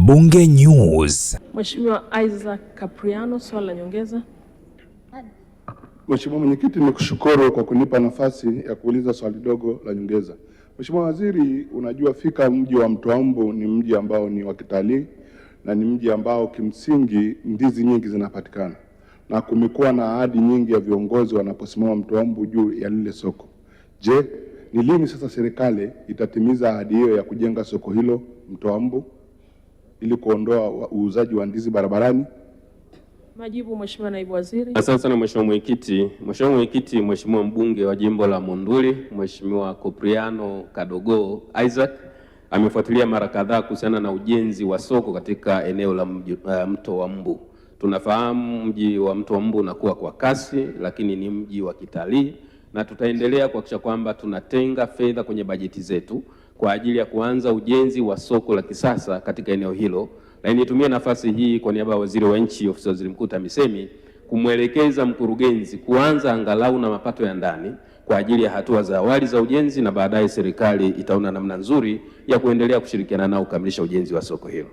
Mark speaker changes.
Speaker 1: Bunge News.
Speaker 2: Mheshimiwa Isaac Capriano, swali la nyongeza.
Speaker 3: Mheshimiwa Mwenyekiti, nikushukuru kwa kunipa nafasi ya kuuliza swali dogo la nyongeza. Mheshimiwa Waziri, unajua fika mji wa Mto wa Mbu ni mji ambao ni wa kitalii na ni mji ambao kimsingi ndizi nyingi zinapatikana na kumekuwa na ahadi nyingi ya viongozi wanaposimama Mto wa Mbu juu ya lile soko. Je, ni lini sasa serikali itatimiza ahadi hiyo ya kujenga soko hilo Mto wa Mbu ili kuondoa uuzaji wa ndizi barabarani?
Speaker 2: Majibu, Mheshimiwa Naibu Waziri.
Speaker 4: Asante sana Mheshimiwa Mwenyekiti. Mheshimiwa Mwenyekiti, Mheshimiwa mbunge wa jimbo la Monduli, Mheshimiwa Kopriano Kadogo Isaac amefuatilia mara kadhaa kuhusiana na ujenzi wa soko katika eneo la Mto wa Mbu. Tunafahamu mji wa Mto wa Mbu unakuwa kwa kasi, lakini ni mji wa kitalii na tutaendelea kuhakikisha kwamba tunatenga fedha kwenye bajeti zetu kwa ajili ya kuanza ujenzi wa soko la kisasa katika eneo hilo. Na nitumie nafasi hii kwa niaba ya Waziri wa Nchi, Ofisi ya Waziri Mkuu TAMISEMI, kumwelekeza mkurugenzi kuanza angalau na mapato ya ndani kwa ajili ya hatua za awali za ujenzi, na baadaye serikali itaona namna nzuri ya kuendelea kushirikiana nao kukamilisha ujenzi wa soko hilo.